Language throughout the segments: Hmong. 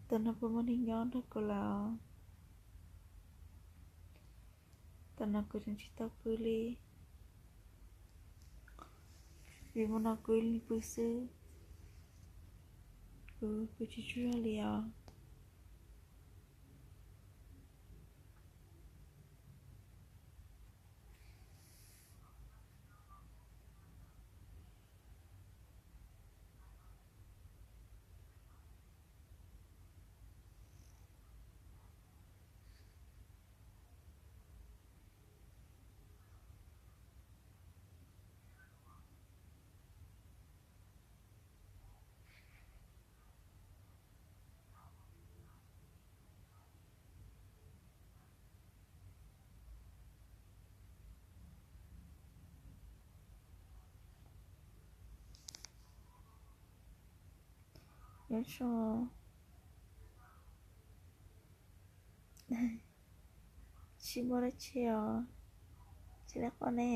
Tam no puas muaj neeg nyob nrog kuv lawm? Tam no kuv tseem tsis tau pw li, vim hmo no kuv ib leeg pw xwb, kuv pw tsis tsaug zog li os. Nyob zoo, tsis muaj dab tsi os, tsis lej qoj ne.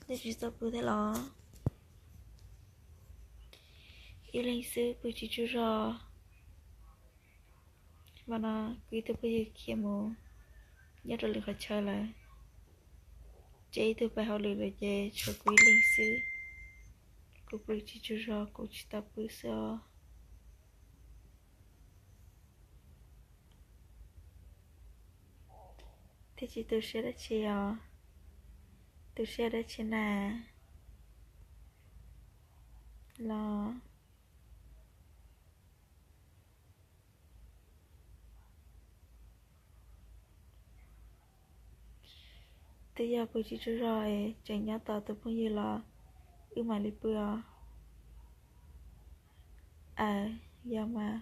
Nej tsis tau pw thiab los? Ib leeg xwb pw tsis tsaug zog. Hmo no kuv ib tug phooj ywg khiav mus nyob rau lwm qhov chaw lawm, ces ib tug pem hauj lwm lawm ces tshuav kuv ib leeg xwb. Kuv pw tsis tsaug zog, kuv tsis tau pw xwb os. Thiab tsis tu siab dab tsi os. Tu siab dab tsi na? Los twb yog pw tsis tsaug zog es tseem nyob tos tus phooj ywg los wb mam li pw os. Aws, yog mas.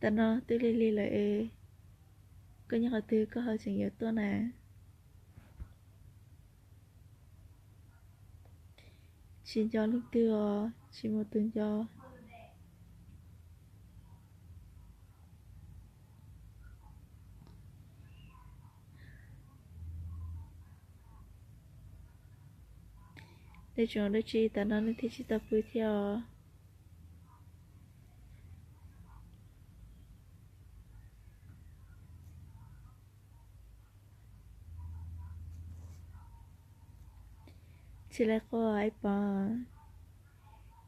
Tam no twb lig lig lawm es koj nyob qhov twg koj ho tseem yuav tuaj na? Tsis nco leej twg os, tsis muaj tus nco. Nej tseem ua dab tsi tam no nej thiaj tsis tau pw thiab os? Tsis lej qoj ib pom,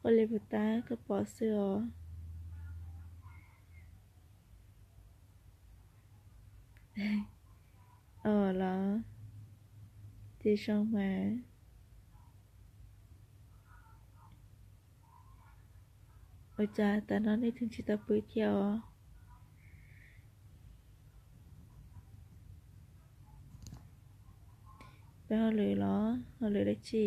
qoj li puas tab koj pom xwb os. Os los, ces zoo mas. Ua cas tam no nej tseem tsis tau pw thiab os? Peb hauj lwm los hauj lwm dab tsi?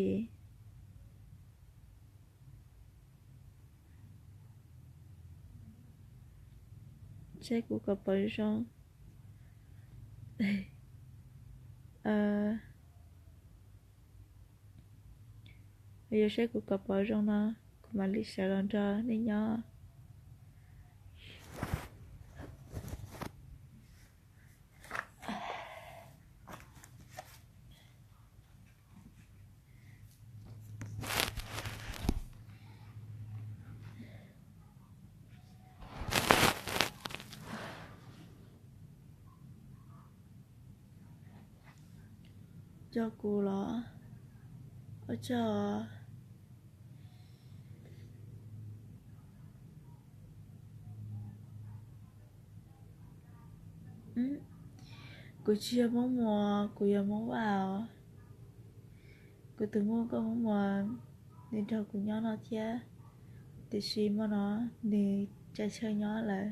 Saib kuv kom pom zoo. Yog saib kuv kom pom zoo no, kuv mam li sawv los nrog nej nyob. Coj kuv los? Ua tsaug. Kuv tsis yog Hmoob Muas, kuv yog Hmoob Vaj os. Kuv tus muam Nkauj Hmoob Muas, nws nrog kuv nyob no thiab, tiam sis hmo no nws tsav chaw nyob lawm,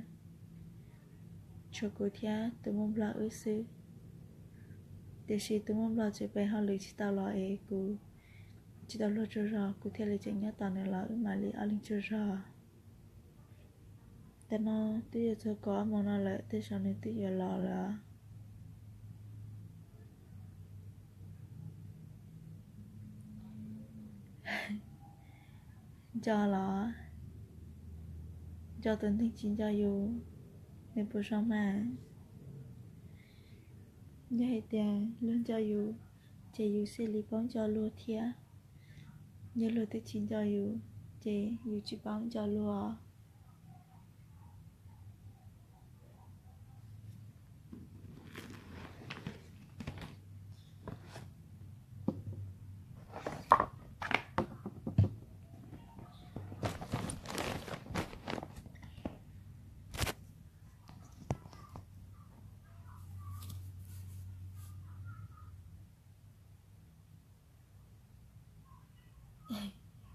tshuav kuv thiab tus muam Nplog wb xwb. Tiam sis tus muam Nplog tseem pem hauj lwm tsis tau los es kuv tsis tau luag tsaug zog, kuv thiaj li tseem nyob tos nws los wb mam li ob leeg tsaug zog. Tam no twb yuav txog kaum ob moos no lawm, tej zaum nws twb yuav los lawm. Nco los? Nco tus neeg tsis nco yus, nws puas zoo mas? Yog hais tias luag nco yus, ces yus thiaj li paub nco luag thiab. Yog luag twb tsis nco yus, ces yus tsis paub nco luag.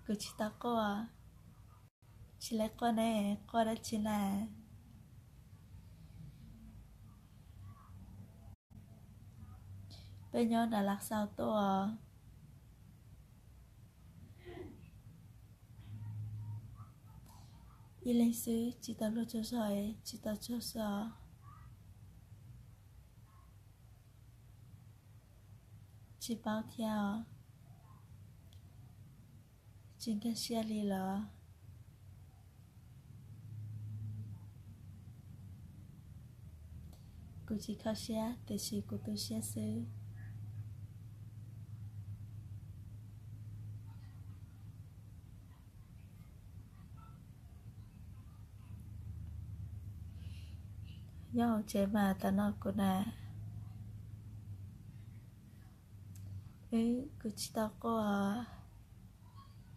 Kuv tsis tau quaj. Tsis lawv quaj ne, quaj dab tsi na? Peb nyob nram Lav Xaus tuaj, ib leeg xwb tsis tau luag tsaug zog, tsis tau tsaug xwb os. Tsis paub thiab os. Tsis nkag siab li los? Kuv tsis kho siab tiam sis kuv tu siab xwb. Nyob hauv tsev mas tam no kuv na, wb kuv tsis tau quaj,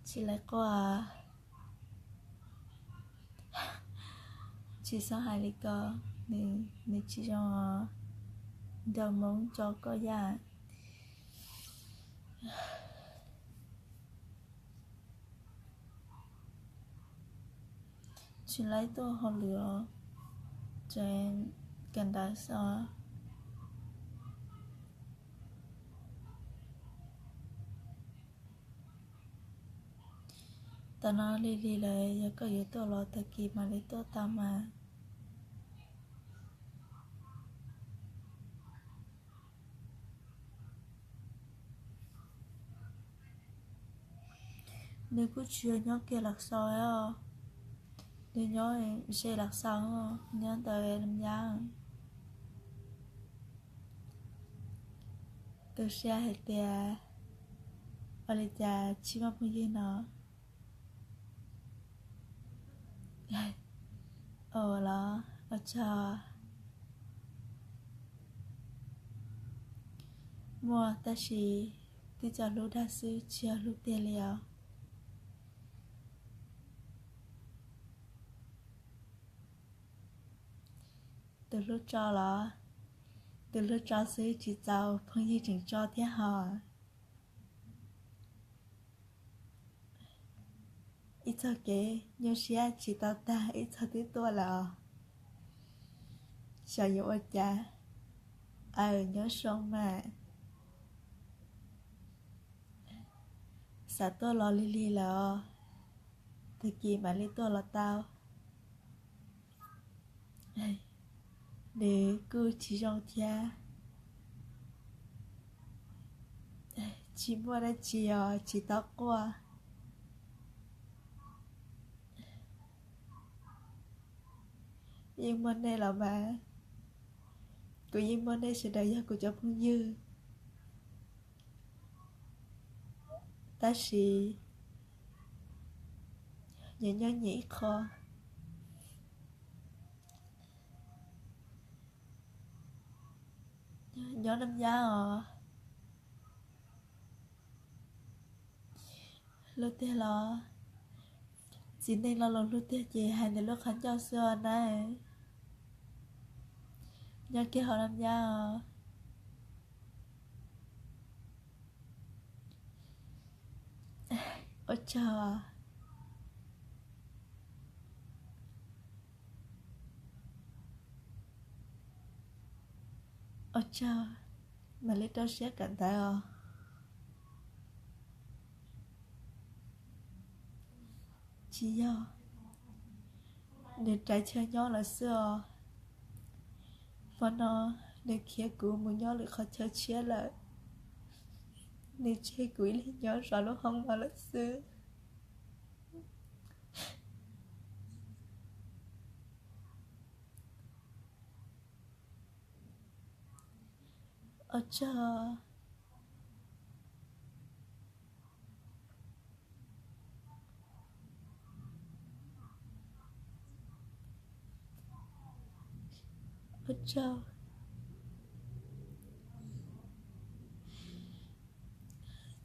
tsis lawv quaj. Tsis txhob hais li ko, nws tsis zoo os. Nrog Hmoob tso koj yam. Tsis laib tuaj hauj lwm os, tseem kawm ntawv xwb. Tam no lig lig lawm, yog koj yuav tuaj los tag kis mam li tuaj tau mas. Nws kuj tsis yog nyob kiag Lav Xaus os, nws nyob ze Lav Xaus, nyob ntawm Lam Yab. Tu siab hais tias ua li cas tsis muaj phooj ywg no. Ua los ua tsaug. Muaj tab sis twb tso hlub dag xwb tsis yog hlub tiag li os. Tus hlub tso los? Tus hlub tso xwb tsis txaus, phooj ywg tseem tso thiab hos. Ib txog kev nyuaj siab tsis tau tag, ib txog twb tuaj lawm os. Xyov yuav ua cas. Aws, nyob zoo mas. Xav tuaj los lig lig lawm os, tag kis mam li tuaj los tau. Nws kuj tsis zoo thiab. Tsis muaj dab tsi os, tsis tau quaj. Yeej muaj nej los mas, kuv yeej muaj nej sawv daws yog kuv cov phooj ywg. Tab sis nyias nyob nyias ib qho. Nyob Nab Yab os. Hlub tiag los? Txiv neej lo lus hlub tiag ces hais ntawm lub qhov ncauj xwb os na. Nyob kiag hauv Nab Yab os. Ua tsaug. Ua tsaug, mam li rau siab kawm ntawv os. Tsis yog, nws rais chaw nyob lawm xwb os. Hmo no nws khiav kuv mus nyob lwm qhov chaw tshiab lawm, nws tseg kuv ib leeg nyob zov lub hoob no lawm xwb. Ua tsaug. Ua tsaug.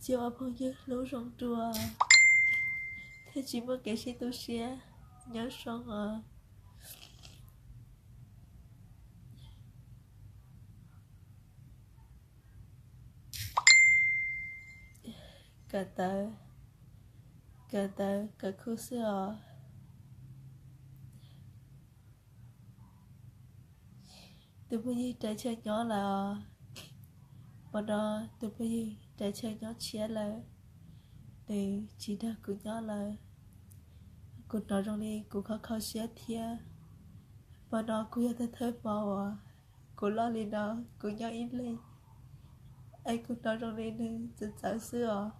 Cia ua phooj ywg hlub zoo dua thiab tsis muaj kev sib tu siab. Nyob zoo os. Kawm ntawv, kawm ntawv kawm khuj xwb os. Tus phooj ywg rais chaw nyob lawm os. Hmo no tus phooj ywg rais chaw nyob tshiab lawm, nws tsis nrog kuv nyob lawm. Kuv hnov zoo li kuv kho kho siab thiab. Hmo no kuj yog thawj thawj hmo uas kuv loj li no kuv nyob ib leeg, es kuv hnov zoo li nws txawv txawv xwb os.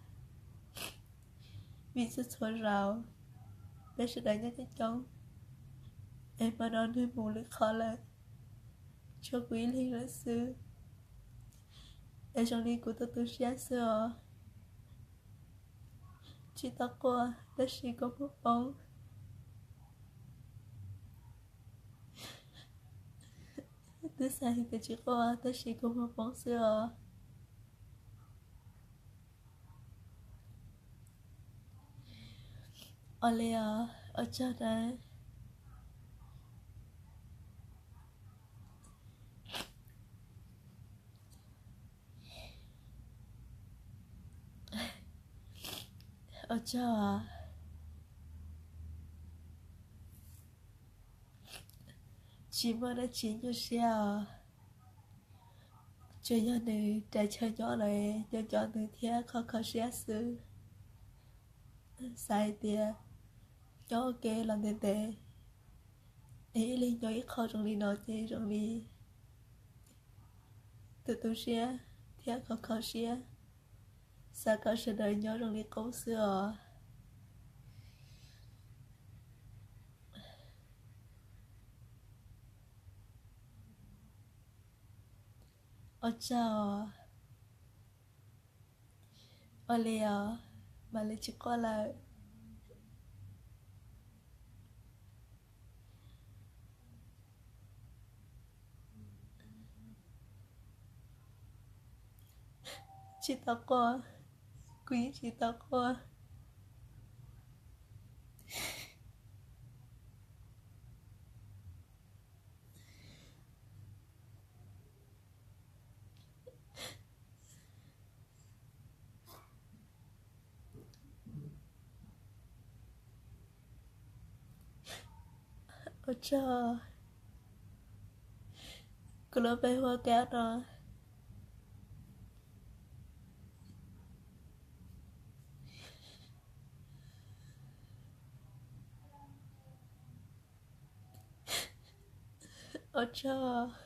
Vim txhua txhua zaus peb sawv daws nyob coob coob, es hmo no nws mus lwm qhov lawm, tshuav kuv ib leeg lawm xwb. Es zoo li kuv tu tu siab xwb os. Tsis tau quaj tab sis kua muag poob. Twb xav hais tias tsis quaj tab sis kua muag poob xwb os. Ua li os, ua tsaug nawb. Ua tsaug. Tsis muaj dab tsi nyuaj siab os. Tsuas yog nws rais chaw nyob lawm, nco nco nws thiab kho kho siab xwb. Xav hais tias nyob ua ke los ntev ntev, es ib leeg nyob ib qho zoo li no ces zoo li tu tu siab thiab kho kho siab. Xav kom sawv daws nyob zoo li qub xwb os. Ua tsaug. Ua li os, mam li tsis quaj lawm. Tsis tau quaj, kuv yeej tsis tau quaj. Ua tsaug, kuv lub npe hu ua Kab no. Ua tsaug.